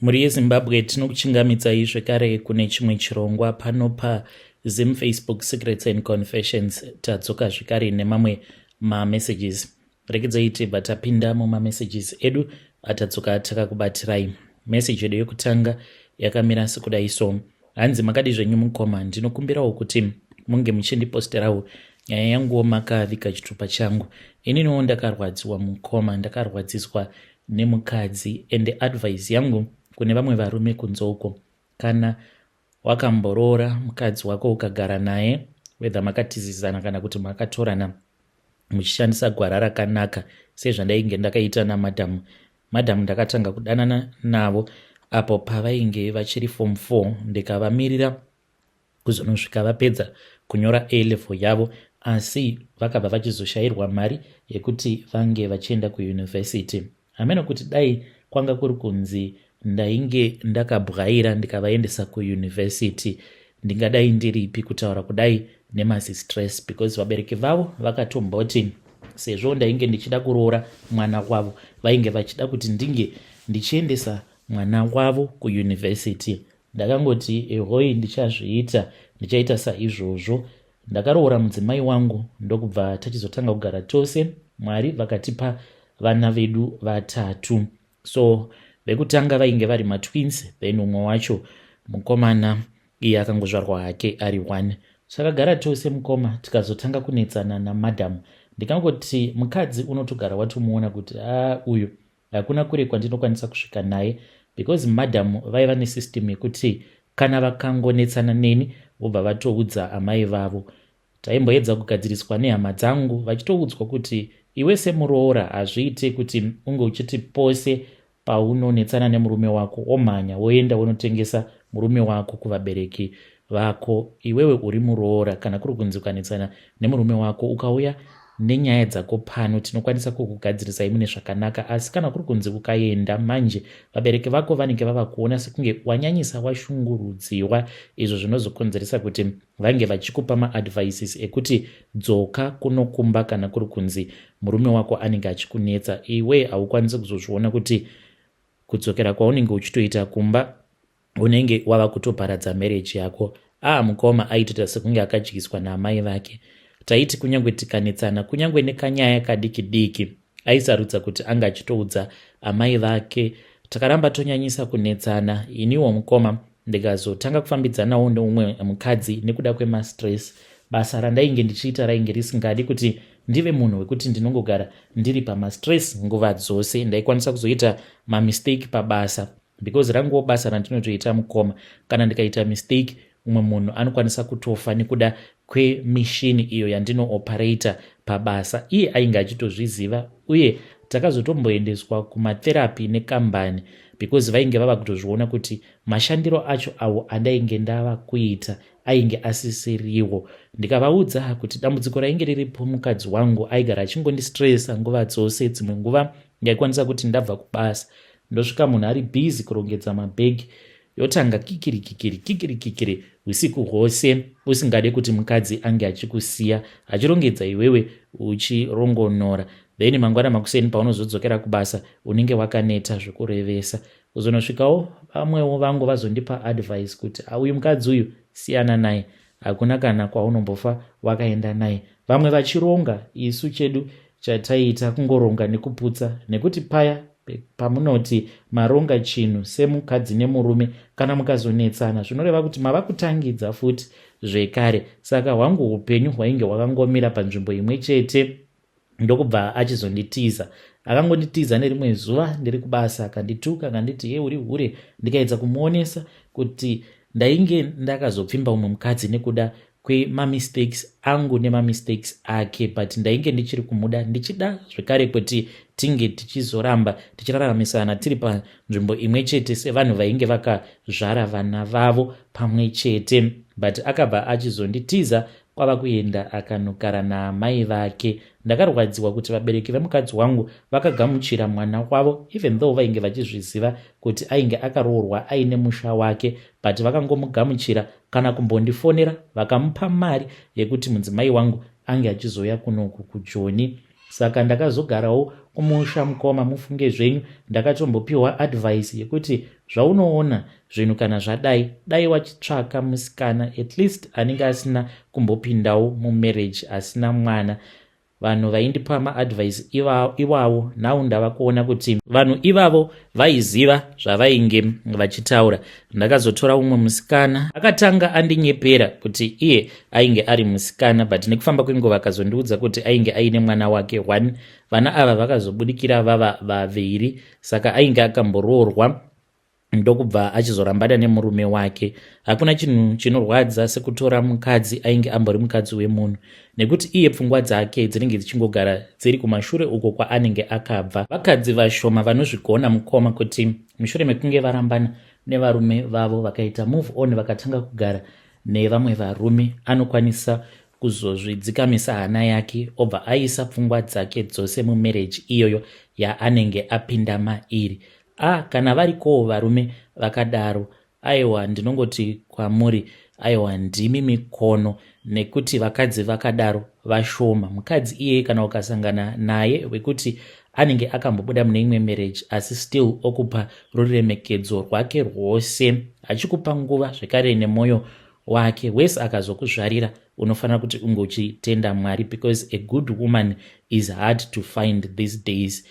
Mhuri yeZimbabwe, tinokuchingamidzai zvekare kune chimwe chirongwa pano paZim Facebook Secrets and Confessions. Tadzoka zvekare nemamwe mamessages. Regedzai tibva tapinda mumamessages edu atadzoka takakubatirai. Message yedu yekutanga yakamira sekudai so. Hanzi, makadi zvenyu mukoma? Ndinokumbirawo kuti munge muchindiposterawo nyaya yanguwo makaviga chitupa changu. Ininiwo ndakarwadziwa mukoma, ndakarwadziswa nemukadzi. And advice yangu kune vamwe varume kunze uko, kana wakamboroora mukadzi wako ukagara naye, whether makatizisana kana kuti makatorana muchishandisa gwara rakanaka, sezvandainge ndakaita namadhamu. Madhamu ndakatanga kudanana navo apo pavainge vachiri form 4, ndikavamirira kuzonosvika vapedza kunyora A level yavo, asi vakabva vachizoshayirwa mari yekuti vange vachienda kuyunivhesiti. Hameno kuti dai kwanga kuri kunzi ndainge ndakabwaira ndikavaendesa kuyunivhesiti, ndingadai ndiripi kutaura kudai nemazistress? Because vabereki vavo vakatomboti sezvo ndainge ndichida kuroora mwana wavo, vainge vachida kuti ndinge ndichiendesa mwana wavo kuyunivhesiti. Ndakangoti ehoi, ndichazviita, ndichaita saizvozvo. Ndakaroora mudzimai wangu, ndokubva tachizotanga kugara tose. Mwari vakatipa vana vedu vatatu. So vekutanga vainge vari matwins, then umwe wacho mukomana, iye akangozvarwa hake ari one. Takagara tose mukoma, tikazotanga kunetsana namadhamu. Ndikangoti mukadzi unotogara watomuona kuti a uyu hakuna kure kwandinokwanisa kusvika naye, because madhamu vaiva nesystem yekuti kana vakangonetsana neni, vobva vatoudza amai vavo. Taimboedza kugadziriswa nehama dzangu, vachitoudzwa kuti iwe semuroora hazviite kuti unge uchiti pose paunonetsana nemurume wako womhanya woenda wonotengesa murume wako kuvabereki vako. Iwewe uri muroora, kana kuri kunzi ukanetsana nemurume wako ukauya nenyaya dzako pano, tinokwanisa kukugadzirisai mune zvakanaka. Asi kana kuri kunzi ukaenda manje, vabereki vako vanenge vava kuona sekunge wanyanyisa washungurudziwa, izvo zvinozokonzeresa kuti vange vachikupa maadvices ekuti dzoka kunokumba. Kana kuri kunzi murume wako anenge achikunetsa, iwe haukwanisi kuzozviona kuti kudzokera kwaunenge uchitoita kumba unenge wava kutoparadza marriage yako. Aa, mukoma, aitoita sekunge akadyiswa naamai vake. Taiti kunyange tikanetsana, kunyange nekanyaya kadiki diki, aisarudza kuti anga achitoudza amai vake. Takaramba tonyanyisa kunetsana. Iniwo mukoma ndikazotanga kufambidzanawo neumwe mukadzi nekuda kwemastress. Basa randainge ndichiita rainge risingadi kuti ndive munhu wekuti ndinongogara ndiri pamastress nguva dzose. Ndaikwanisa kuzoita mamistake pabasa, because ranguwo basa randinotoita mukoma, kana ndikaita mistake, umwe munhu anokwanisa kutofa nekuda kwemishini iyo yandinooperata pabasa. Iye ainge achitozviziva, uye takazotomboendeswa kumatherapy nekambani because vainge vava kutozviona kuti mashandiro acho awo andainge ndava kuita ainge asisiriwo. Ndikavaudza kuti dambudziko rainge riripo, mukadzi wangu aigara achingondistressa nguva dzose. Dzimwe nguva ndaikwanisa kuti ndabva kubasa, ndosvika munhu ari busy kurongedza mabhegi, yotanga kikiri kikiri kikiri kikiri usiku hwose, usingade kuti mukadzi ange achikusiya achirongedza, iwewe uchirongonora. Then mangwana makuseni paunozodzokera kubasa, unenge wakaneta zvekurevesa. Kuzonosvikawo vamwewo vangu vazondipa advice kuti uyu mukadzi uyu siyana naye, hakuna kana kwaunombofa wakaenda naye. Vamwe vachironga, isu chedu chataiita kungoronga nekuputsa, nekuti paya pamunoti maronga chinhu semukadzi nemurume, kana mukazonetsana, zvinoreva kuti mava kutangidza futi zvekare. Saka hwangu upenyu hwainge hwakangomira panzvimbo imwe chete. Ndokubva achizonditiza. Akangonditiza nerimwe zuva ndiri kubasa, akandituka, akanditi ye uri hure. Ndikaedza kumuonesa kuti ndainge ndakazopfimba umwe mukadzi nekuda kwemamistakes angu nemamistakes ake, but ndainge ndichiri kumuda, ndichida zvekare kuti tinge tichizoramba tichiraramisana tiri panzvimbo imwe chete sevanhu vainge vakazvara vana vavo pamwe chete. But akabva achizonditiza, kwava kuenda akanogara naamai vake. Ndakarwadziwa kuti vabereki vemukadzi wangu vakagamuchira mwana wavo, even though vainge vachizviziva kuti ainge akaroorwa aine musha wake, but vakangomugamuchira, kana kumbondifonera. Vakamupa mari yekuti mudzimai wangu ange achizouya kunoku kuJoni. Saka ndakazogarawo kumusha mukoma, mufunge zvenyu. Ndakatombopiwa advice yekuti zvaunoona zvinhu kana zvadai, dai wachitsvaka musikana at least anenge asina kumbopindawo mumarriage, asina mwana. Vanhu vaindipa maadvice iwawo, nhau ndava kuona kuti vanhu ivavo vaiziva zvavainge vachitaura. Ndakazotora umwe musikana, akatanga andinyepera kuti iye ainge ari musikana, but nekufamba kwenguva akazondiudza kuti ainge aine mwana wake one. Vana ava vakazobudikira vava vaviri. Saka ainge akamboroorwa, ndokubva achizorambana nemurume wake. Hakuna chinhu chinorwadza sekutora mukadzi ainge ambori mukadzi wemunhu, nekuti iye pfungwa dzake dzinenge dzichingogara dziri kumashure uko kwaanenge akabva. Vakadzi vashoma vanozvigona, mukoma, kuti mushure mekunge varambana nevarume vavo, vakaita move on, vakatanga kugara nevamwe varume, anokwanisa kuzozvidzikamisa hana yake, obva aisa pfungwa dzake dzose mumarriage iyoyo yaanenge apinda mairi. A, kana varikowo varume vakadaro, aiwa, ndinongoti kwamuri, aiwa, ndimi mikono, nekuti vakadzi vakadaro vashoma. Mukadzi iyeye kana ukasangana naye wekuti anenge akambobuda mune imwe marriage, asi still okupa ruremekedzo rwake rwose, achikupa nguva zvekare nemwoyo wake wese, akazokuzvarira, unofanira kuti unge uchitenda Mwari, because a good woman is hard to find these days.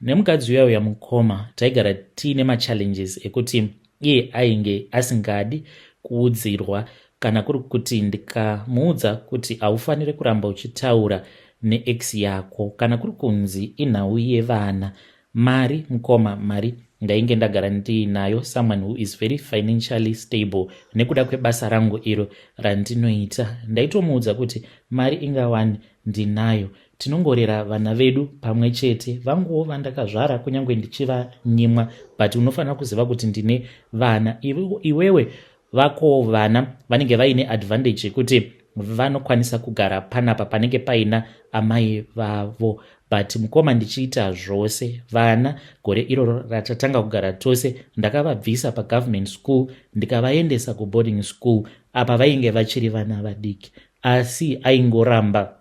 Nemukadzi uya uya, mukoma, taigara tiine machallenges ekuti iye ainge asingadi kuudzirwa. Kana kuri kuti ndikamuudza kuti haufaniri kuramba uchitaura neex yako, kana kuri kunzi inhau yevana, mari, mukoma, mari ndainge ndagara ndiinayo, someone who is very financially stable nekuda kwebasa rangu iro randinoita. Ndaitomuudza kuti mari ingawani ndinayo, tinongorera vana vedu pamwe chete, vanguwo vandakazvara, kunyange ndichivanyimwa, but unofanira kuziva kuti ndine vana. Iwewe vakowo vana vanenge vaine advantage yekuti vanokwanisa kugara panapa panenge paina amai vavo. But mukoma, ndichiita zvose, vana gore iroro ratatanga kugara tose, ndakavabvisa pagovernment school, ndikavaendesa kuboarding school. Apa vainge vachiri vana vadiki, asi aingoramba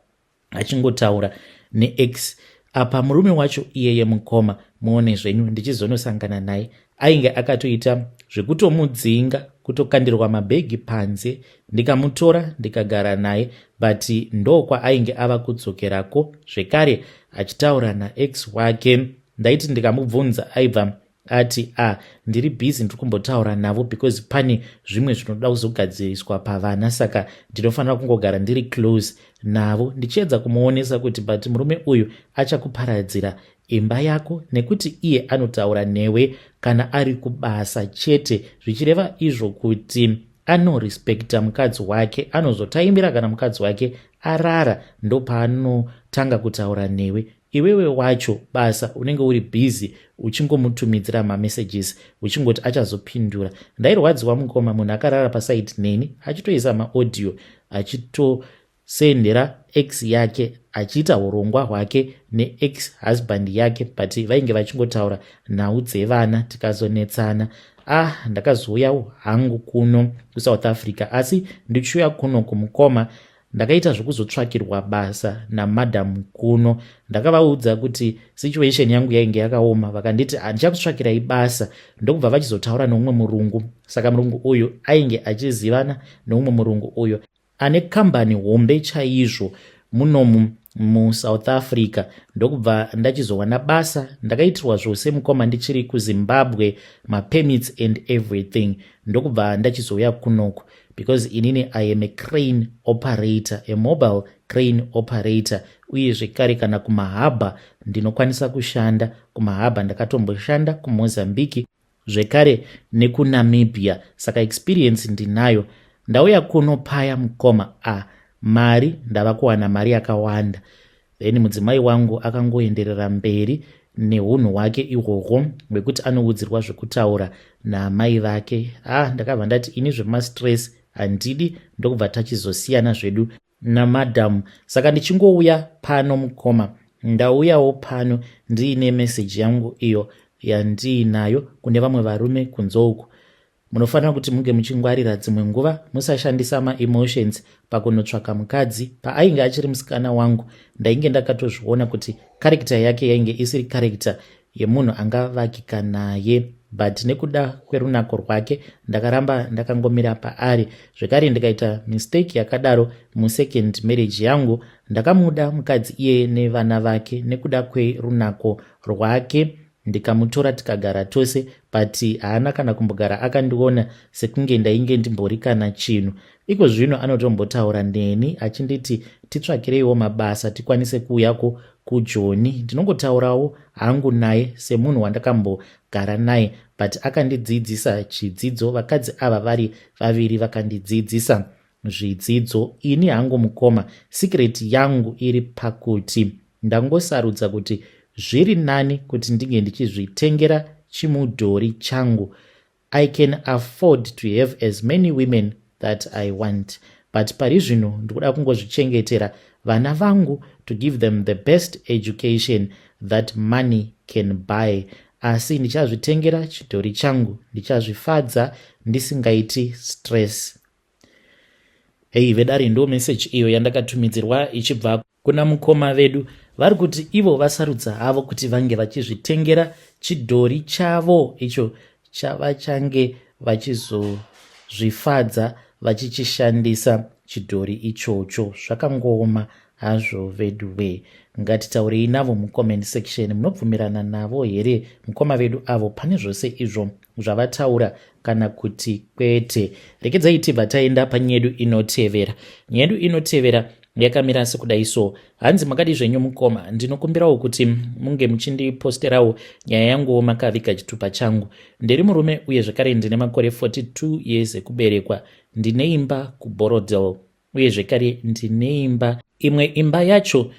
achingotaura neex. Apa murume wacho iyeye, mukoma, muone zvenyu, ndichizonosangana naye ainge akatoita zvekutomudzinga, kutokandirwa mabhegi panze. Ndikamutora, ndikagara naye, but ndokwaainge ava kudzokerako zvekare achitaura naex wake. Ndaiti ndikamubvunza, aibva ati, "A, ndiri busy, ndiri kumbotaura navo because pane zvimwe zvinoda kuzogadziriswa pavana, saka ndinofanira kungogara ndiri close navo." Ndichiedza kumuonesa kuti, but murume uyu achakuparadzira imba yako, nekuti iye anotaura newe kana ari kubasa chete, zvichireva izvo kuti anorespekta mukadzi wake. Anozotaimbira kana mukadzi wake arara, ndopaanotanga kutaura newe. Iwewe wacho basa unenge uri busy uchingomutumidzira mamessages, uchingoti achazopindura. Ndairwadziwa, mukoma, munhu akarara paside neni achitoisa maaudio, achitosendera ex yake, achiita urongwa hwake neex husband yake, but vainge vachingotaura nhau dzevana. Tikazonetsana. Ah, ndakazouyawo hangu kuno kuSouth Africa, asi ndichiuya kuno kumukoma, ndakaita zvokuzotsvakirwa basa namadam kuno. Ndakavaudza kuti situation yangu yainge yakaoma, vakanditi, "Handichakutsvakirai basa." Ndokubva vachizotaura neumwe murungu. Saka murungu uyu ainge achizivana neumwe murungu uyu ane kambani hombe chaizvo munomu muSouth Africa. Ndokubva ndachizowana basa. Ndakaitirwa zvose, mukoma, ndichiri kuZimbabwe, mapermits and everything. Ndokubva ndachizouya kunoku, because inini I am a crane operator, a mobile crane operator. Uye zvekare kana kumahabha ndinokwanisa kushanda kumahabha. Ndakatomboshanda kuMozambique zvekare nekuNamibia, saka experience ndinayo. Ndauya kuno paya, mukoma, a, mari ndava kuwana mari yakawanda. Then mudzimai wangu akangoenderera mberi neunhu hwake ihwohwo hwekuti anoudzirwa zvekutaura naamai vake. Ah, ndakabva ndati ini zvemastress handidi, ndokubva tachizosiyana zvedu namadhamu. Saka ndichingouya pano, mukoma, ndauyawo pano ndiine meseji yangu iyo yandiinayo kune vamwe varume kunze uku. Munofanira kuti munge muchingwarira dzimwe nguva, musashandisa maemotions pakunotsvaka mukadzi. Paainge achiri musikana wangu, ndainge ndakatozviona kuti character yake yainge isiri character yemunhu angavakika naye, but nekuda kwerunako rwake ndakaramba ndakangomira paari. Zvekare ndikaita mistake yakadaro musecond marriage yangu. Ndakamuda mukadzi iyeye nevana vake nekuda kwerunako rwake, ndikamutora tikagara tose, but haana kana kumbogara akandiona sekunge ndainge ndimbori kana chinhu. Iko zvino anotombotaura neni achinditi titsvakireiwo mabasa tikwanise kuuyako kuJoni. Ndinongotaurawo hangu naye semunhu wandakambogara naye, but akandidzidzisa chidzidzo. Vakadzi ava vari vaviri vakandidzidzisa zvidzidzo. Ini hangu mukoma, secret yangu iri pakuti ndangosarudza kuti zviri nani kuti ndinge ndichizvitengera chimudhori changu. I can afford to have as many women that I want, but pari zvino ndikuda kungozvichengetera vana vangu, to give them the best education that money can buy. Asi ndichazvitengera chidhori changu, ndichazvifadza ndisingaiti stress. Hei vedare, ndo meseji iyo yandakatumidzirwa ichibva kuna mukoma vedu. Vari kuti ivo vasarudza havo kuti vange vachizvitengera chidhori chavo icho chavachange vachizozvifadza vachichishandisa chidhori ichocho. Zvakangooma hazvo veduwe. Ngatitaurei navo mucomment section. Munobvumirana navo here mukoma vedu avo pane zvose izvo zvavataura kana kuti kwete? Rekedzai tibva taenda panyaya yedu inotevera. Nyaya yedu inotevera yakamira sekudai so. Hanzi, "Makadi zvenyu mukoma? Ndinokumbirawo kuti munge muchindiposterawo nyaya yanguwo makaviga chitupa changu. Ndiri murume uye zvekare ndine makore 42 years ekuberekwa. Ndine imba kuBorrowdale uye zvekare ndine imba imwe, imba yacho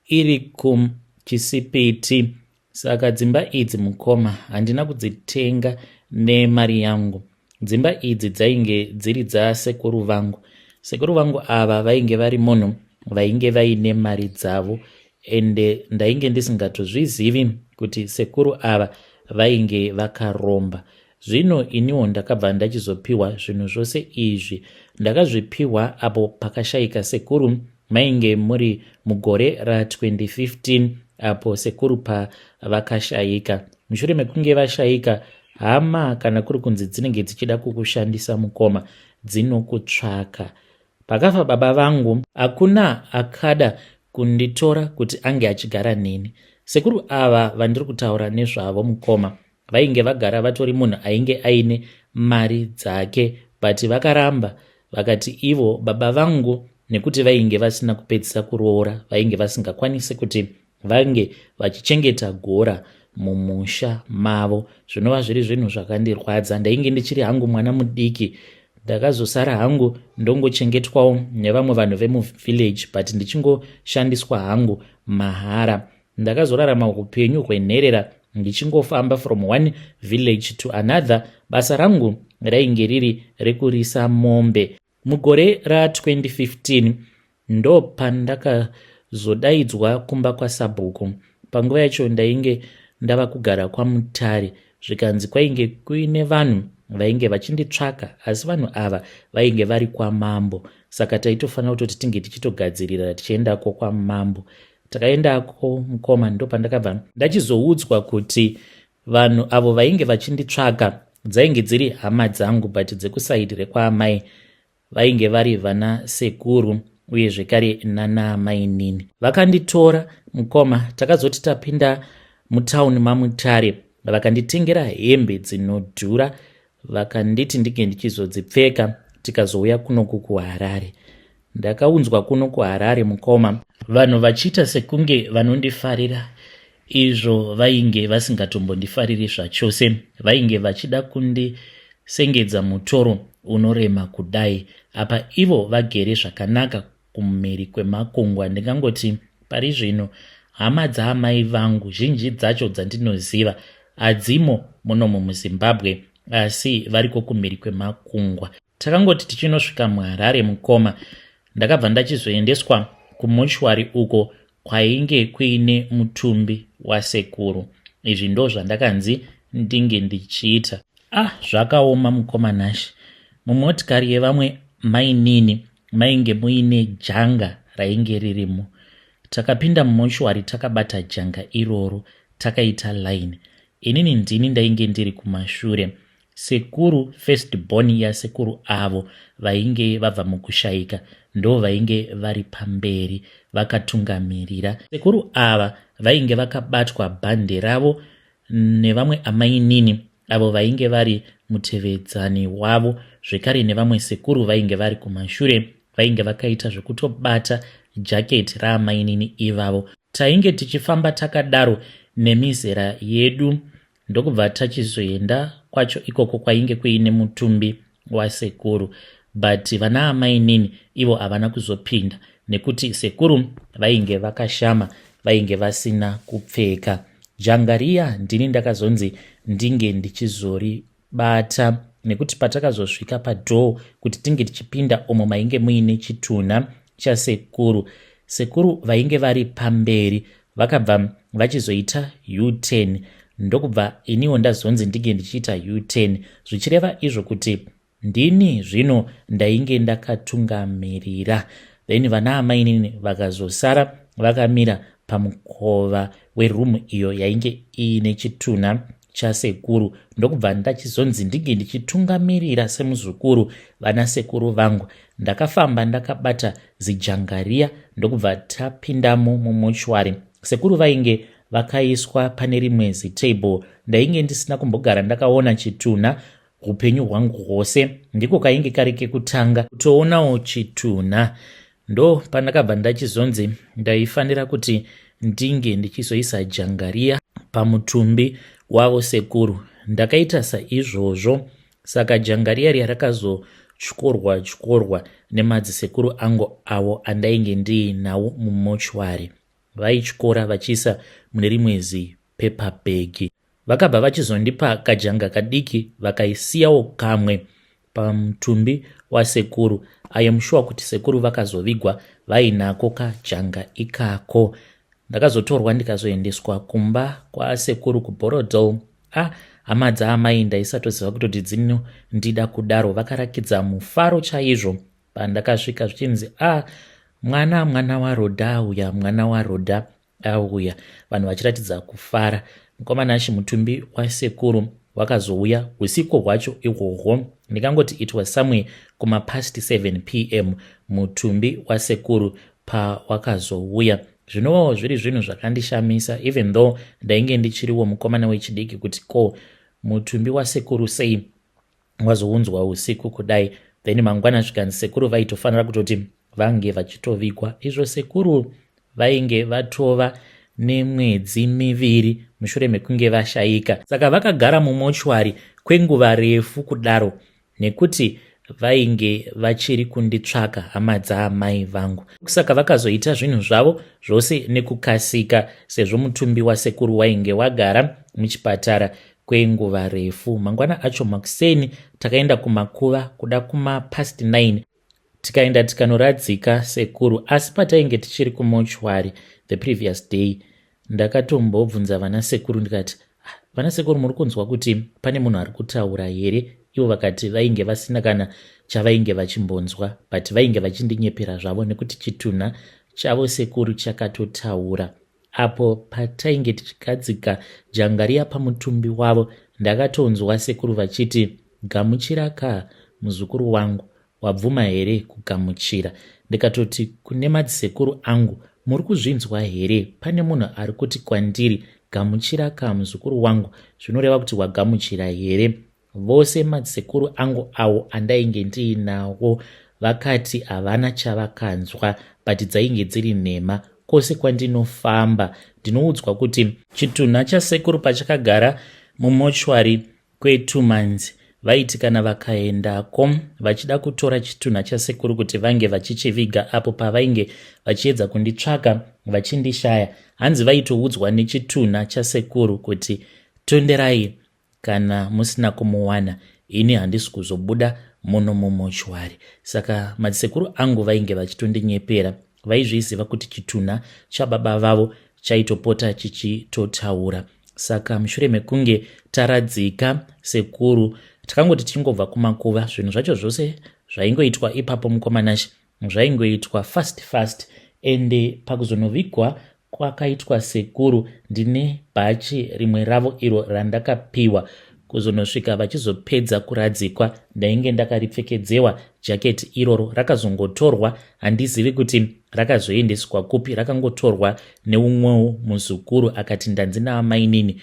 iri kuChisipiti. Saka dzimba idzi mukoma handina kudzitenga nemari yangu. Dzimba idzi dzainge dziri dzasekuru vangu. Sekuru vangu ava vainge vari munhu vainge vaine mari dzavo, ende ndainge ndisingatozvizivi kuti sekuru ava vainge vakaromba. Zvino iniwo ndakabva ndachizopiwa zvinhu zvose izvi. Ndakazvipiwa apo pakashayika sekuru, mainge muri mugore ra2015 apo sekuru pavakashayika. Mushure mekunge vashayika, hama kana kuri kunzi dzinenge dzichida kukushandisa mukoma, dzinokutsvaka. Pakafa baba vangu, hakuna akada kunditora kuti ange achigara neni. Sekuru ava vandiri kutaura nezvavo mukoma, vainge vagara vatori munhu ainge aine mari dzake, but vakaramba vakati ivo baba vangu nekuti vainge vasina kupedzisa kuroora, vainge vasingakwanisi kuti vange vachichengeta gora mumusha mavo, zvinova zviri zvinhu zvakandirwadza. Ndainge ndichiri hangu mwana mudiki. Ndakazosara hangu ndongochengetwawo nevamwe vanhu vemuvillage, but ndichingoshandiswa hangu mahara. Ndakazorarama upenyu hwenherera ndichingofamba from one village to another. Basa rangu rainge riri rekurisa mombe. Mugore ra2015 ndo pandakazodaidzwa kumba kwasabhuku. Panguva yacho ndainge ndava kugara kwaMutare. Zvikanzi kwainge kuine vanhu vainge vachinditsvaka, asi vanhu ava vainge vari kwamambo, saka taitofanira kutoti tinge tichitogadzirira tichiendako kwamambo. Takaendako mukoma, ndo pandakabva ndachizoudzwa kuti vanhu avo vainge vachinditsvaka dzainge dziri hama dzangu, but dzekuside rekwaamai. Vainge vari vana sekuru uye zvekare nanaamainini. Vakanditora mukoma, takazoti tapinda mutauni maMutare, vakanditengera hembe dzinodhura, vakanditi ndinge ndichizodzipfeka. Tikazouya kunoku kuHarare. Ndakaunzwa kuno kuHarare mukoma, vanhu vachiita sekunge vanondifarira, izvo vainge vasingatombondifariri zvachose. Vainge vachida kundisengedza mutoro unorema kudai, apa ivo vagere zvakanaka kumhiri kwemakungwa. Ndingangoti pari zvino hama dzaamai vangu zhinji dzacho dzandinoziva hadzimo munomu muZimbabwe, asi variko kumhiri kwemakungwa. Takangoti tichinosvika muHarare mukoma, ndakabva ndachizoendeswa kumochwari uko kwainge kuine mutumbi wasekuru. Izvi ndo zvandakanzi ndinge ndichiita. Ah, zvakaoma mukoma Nashe. Mumotikari yevamwe mainini mainge muine janga rainge ririmo. Takapinda mumochuari takabata janga iroro takaita line. Inini ndini ndainge ndiri kumashure. Sekuru first born yasekuru avo vainge vabva mukushaika ndovainge vari pamberi vakatungamirira. Sekuru ava vainge vakabatwa bhande ravo nevamwe amainini avo vainge vari mutevedzani wavo zvekare nevamwe sekuru vainge vari kumashure vainge vakaita zvekutobata jaketi raamainini ivavo. Tainge tichifamba takadaro nemizera yedu ndokubva tachizoenda kwacho ikoko kwainge kuine mutumbi wasekuru but vana amainini ivo havana kuzopinda nekuti sekuru vainge vakashama vainge vasina kupfeka janga riya ndini ndakazonzi ndinge ndichizoribata nekuti patakazosvika padhoo kuti tinge tichipinda umo mainge muine chitunha chasekuru sekuru vainge vari pamberi vakabva vachizoita u10 ndokubva iniwo ndazonzi ndinge ndichiita u10 zvichireva izvo kuti ndini zvino ndainge ndakatungamirira then vana amainini vakazosara vakamira pamukova werumu iyo yainge iine chitunha chasekuru ndokubva ndachizonzi ndinge ndichitungamirira semuzukuru vana sekuru vangu ndakafamba ndakabata zijanga riya ndokubva tapindamo mumochwari sekuru vainge vakaiswa pane rimwe zitable ndainge ndisina kumbogara ndakaona chitunha upenyu hwangu hwose ndiko kainge kari kekutanga kutoonawo chitunha ndo pandakabva ndachizonzi ndaifanira kuti ndinge ndichizoisa janga riya pamutumbi wavo sekuru ndakaita saizvozvo saka janga riya riya rakazotyorwa tyorwa nemadzisekuru angu avo andainge ndiinawo mumochwari vaityora vachiisa mune rimwe zipepa bhegi Vakabva vachizondipa kajanga kadiki vakaisiyawo kamwe pamutumbi wasekuru. I am sure kuti sekuru vakazovigwa vainako kajanga ikako. Ndakazotorwa ndikazoendeswa kumba kwasekuru kuBorodol. Ah, hama dzaamai ndaisatoziva kutoti dzinondida kudaro. Vakarakidza mufaro chaizvo pandakasvika zvichinzi ah, mwana mwana waRoda auya, mwana waRoda auya vanhu vachiratidza kufara mukoma Nashe mutumbi wasekuru wakazouya usiku hwacho ihwohwo ndingangoti it was somewhere kumapast 7 p.m mutumbi wasekuru pawakazouya zvinovawo zviri zvinhu zvakandishamisa even though ndainge ndichiriwo mukomana wechidiki kuti ko mutumbi wasekuru sei wazounzwa usiku kudai then mangwana zvikanzi sekuru vaitofanira kutoti vange vachitovigwa izvo sekuru vainge vatova nemwedzi miviri mushure mekunge vashaika saka vakagara mumochwari kwenguva refu kudaro nekuti vainge vachiri kunditsvaka hama dzaamai vangu saka vakazoita zvinhu zvavo zvose nekukasika sezvo mutumbi wasekuru wainge wagara muchipatara kwenguva refu mangwana acho makuseni takaenda kumakuva kuda kuma past 9 tikaenda tikanoradzika sekuru asi patainge tichiri kumochwari the previous day ndakatombobvunza vana sekuru ndikati ah, vana sekuru muri kunzwa kuti pane munhu ari kutaura here ivo vakati vainge vasina kana chavainge vachimbonzwa but vainge vachindinyepera zvavo nekuti chitunha chavo sekuru chakatotaura Apo patainge tichigadzika janga riya pamutumbi wavo ndakatonzwa sekuru vachiti gamuchira ka muzukuru wangu wabvuma here kugamuchira ndikatoti kune madzisekuru angu muri kuzvinzwa here pane munhu ari kuti kwandiri gamuchira ka muzukuru wangu zvinoreva kuti wagamuchira here Vose madzisekuru angu awo andainge ndiinawo vakati havana chavakanzwa but dzainge dziri nhema. Kwose kwandinofamba ndinoudzwa kuti chitunha chasekuru pachakagara mumochwari kwe2 months vaiti kana vakaendako vachida kutora chitunha chasekuru kuti vange vachichiviga apo pavainge vachiedza kunditsvaka vachindishaya hanzi vaitoudzwa nechitunha chasekuru kuti tonderai Kana musina kumuwana ini handisi kuzobuda muno mumochwari. Saka madzisekuru angu vainge vachitondinyepera. Vaizviziva kuti chitunha chababa vavo chaitopota chichitotaura. Saka mushure mekunge taradzika sekuru, takangoti tichingobva kumakuva, zvinhu zvacho zvose zvaingoitwa ipapo, mukomanashe, zvaingoitwa fast fast. Ende pakuzonovigwa kwakaitwa sekuru, ndine bhachi rimwe ravo iro randakapiwa. Kuzonosvika vachizopedza kuradzikwa, ndainge ndakaripfekedzewa jaketi iroro. Rakazongotorwa, handizivi kuti rakazoendeswa kupi. Rakangotorwa neumwewo muzukuru, akati, "Ndanzi naamainini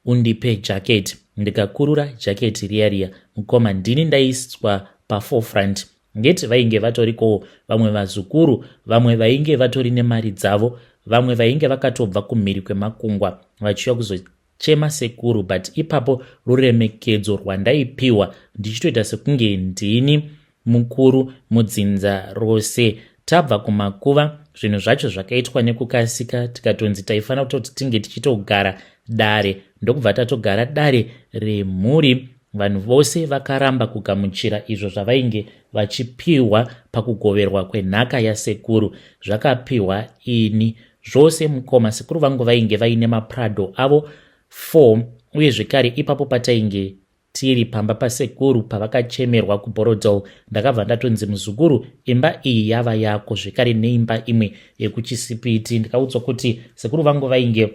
undipe jaketi." Ndikakurura jaketi riya riya, mukoma, ndini ndaiswa paforefront. Ngeti vainge vatorikowo vamwe vazukuru, vamwe vainge vatori nemari dzavo, vamwe vainge vakatobva kumhiri kwemakungwa vachiuya kuzochema sekuru. But ipapo ruremekedzo rwandaipiwa, ndichitoita sekunge ndini mukuru mudzinza rose. Tabva kumakuva, zvinhu zvacho zvakaitwa nekukasika. Tikatonzi taifanira kutoti tinge tichitogara dare, ndokubva tatogara dare remhuri. Vanhu vose vakaramba kugamuchira izvo zvavainge vachipiwa pakugoverwa kwenhaka yasekuru. Zvakapiwa ini zvose, mukoma. Sekuru vangu vainge vaine maPrado avo 4. Uye zvekare ipapo patainge tiri pamba pasekuru pavakachemerwa kuBorrowdale, ndakabva ndatonzi, "Muzukuru, imba iyi yava yako," zvekare neimba imwe yekuChisipiti. Ndikaudzwa kuti sekuru vangu vainge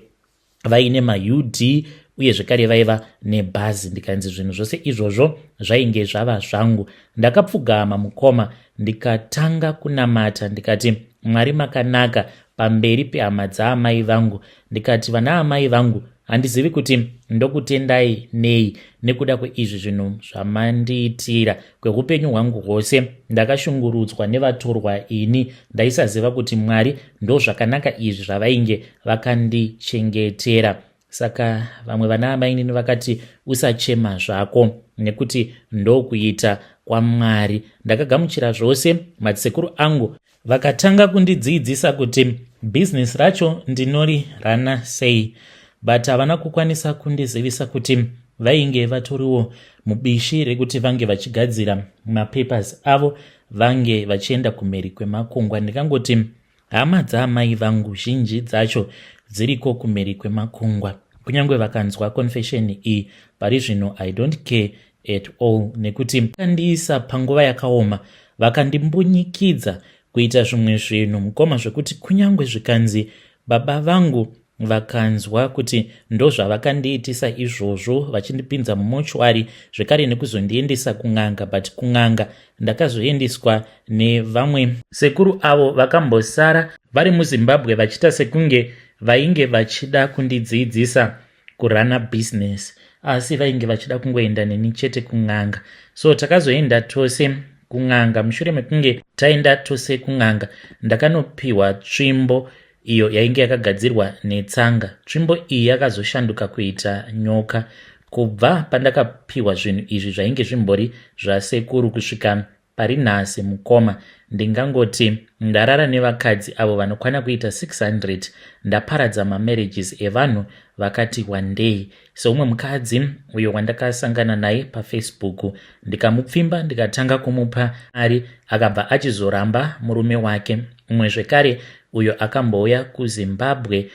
vaine maUD, uye zvekare vaiva nebhazi. Ndikanzi zvinhu zvose izvozvo zvainge zvava zvangu. Ndakapfugama, mukoma, ndikatanga kunamata. Ndikati, "Mwari makanaka," pamberi pehama dzaamai vangu. Ndikati, "Vana amai vangu, handizivi kuti ndokutendai nei nekuda kweizvi zvinhu zvamandiitira. Kweupenyu hwangu hwose ndakashungurudzwa nevatorwa. Ini ndaisaziva kuti Mwari ndo zvakanaka izvi zvavainge vakandichengetera." Saka vamwe vana amainini vakati, "Usachema zvako, nekuti ndokuita kwaMwari." Ndakagamuchira zvose. Madzisekuru angu vakatanga kundidzidzisa kuti bhizinesi racho ndinori rana sei, but havana kukwanisa kundizivisa kuti vainge vatoriwo mubishi rekuti vange vachigadzira mapapers avo, vange vachienda kumhiri kwemakungwa. Ndikangoti hama dzaamai vangu zhinji dzacho dziriko kumhiri kwemakungwa. Kunyange vakanzwa confession iyi pari zvino, I don't care at all, nekuti vakandiisa panguva yakaoma, vakandimbunyikidza kuita zvimwe zvinhu, mukoma, zvekuti kunyange zvikanzi baba vangu vakanzwa kuti ndozvavakandiitisa izvozvo, vachindipinza mumochwari, zvekare nekuzondiendesa kun'anga. But kun'anga ndakazoendeswa nevamwe sekuru avo vakambosara vari muZimbabwe, vachiita sekunge vainge vachida kundidzidzisa kurana business, asi vainge vachida kungoenda neni chete kun'anga. So takazoenda tose kun'anga. Mushure mekunge taenda tose kun'anga, ndakanopiwa tsvimbo iyo yainge yakagadzirwa netsanga. Tsvimbo iyi yakazoshanduka kuita nyoka. Kubva pandakapiwa zvinhu izvi zvainge zvimbori zvasekuru kusvika pari nhasi, mukoma, ndingangoti ndarara nevakadzi avo vanokwana kuita 600. Ndaparadza mamarriages evanhu vakati wandei. Seumwe mukadzi uyo wandakasangana naye paFacebook, ndikamupfimba, ndikatanga kumupa mari, akabva achizoramba murume wake. Umwe zvekare uyo akambouya kuZimbabwe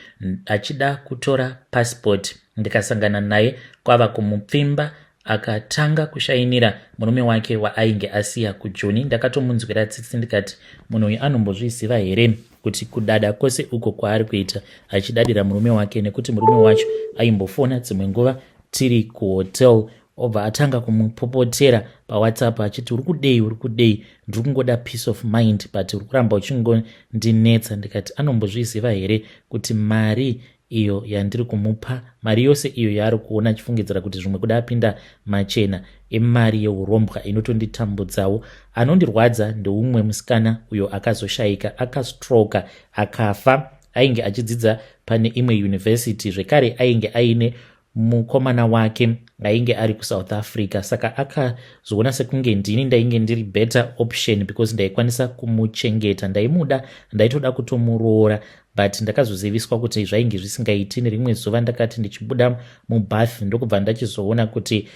achida kutora pasipoti, ndikasangana naye kwava kumupfimba, akatanga kushainira murume wake waainge asiya kuJoni. Ndakatomunzwira tsitsi, ndikati, "Munhu uyu anombozviziva here kuti kudada kwose uko kwaari kuita achidadira murume wake?" Nekuti murume wacho aimbofona dzimwe nguva tiri kuhotel, obva atanga kumupopotera paWhatsApp achiti, "Uri kudei? Uri kudei? Ndiri kungoda peace of mind, but uri kuramba uchingondinetsa." Ndikati, "Anombozviziva here kuti mari iyo yandiri kumupa, mari yose iyo yaari kuona achifungidzira kuti zvimwe kuda apinda machena, emari yeurombwa inotonditambudzawo?" Anondirwadza ndeumwe musikana uyo akazoshayika, akastroka akafa. Ainge achidzidza pane imwe university, zvekare ainge aine mukomana wake ainge ari kuSouth Africa. Saka akazoona sekunge ndini ndainge ndiri better option because ndaikwanisa kumuchengeta. Ndaimuda, ndaitoda kutomuroora, but ndakazoziviswa kuti zvainge zvisingaiti. Nerimwe zuva ndakati ndichibuda mubath, ndokubva ndachizoona kuti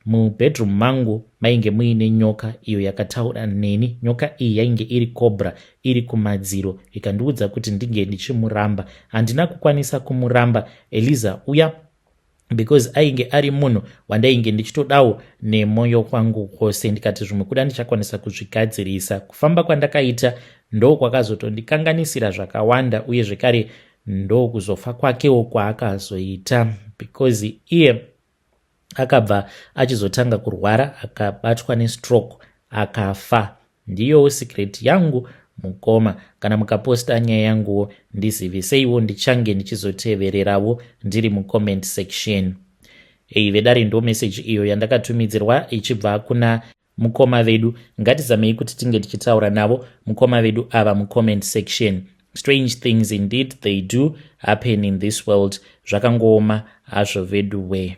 mubedroom mangu mainge muine nyoka iyo yakataura neni. Nyoka iyi yainge iri cobra, iri kumadziro, ikandiudza kuti ndinge ndichimuramba. Handina kukwanisa kumuramba Eliza uya. Because ainge ari munhu wandainge ndichitodawo nemwoyo kwangu kwose, ndikati zvimwe kuda ndichakwanisa kuzvigadzirisa. Kufamba kwandakaita ndo kwakazotondikanganisira zvakawanda, uye zvekare ndokuzofa kwakewo kwaakazoita, because iye akabva achizotanga kurwara, akabatwa nestroke, akafa. Ndiyowo secret yangu, mukoma. Kana mukaposta nyaya yanguwo, ndiziviseiwo, ndichange ndichizotevererawo ndiri mucomment section. Ei vedare, ndo meseji iyo yandakatumidzirwa ichibva kuna mukoma vedu. Ngatizamei kuti tinge tichitaura navo mukoma vedu ava mucomment section. Strange things indeed, they do happen in this world. Zvakangooma hazvo vedu we.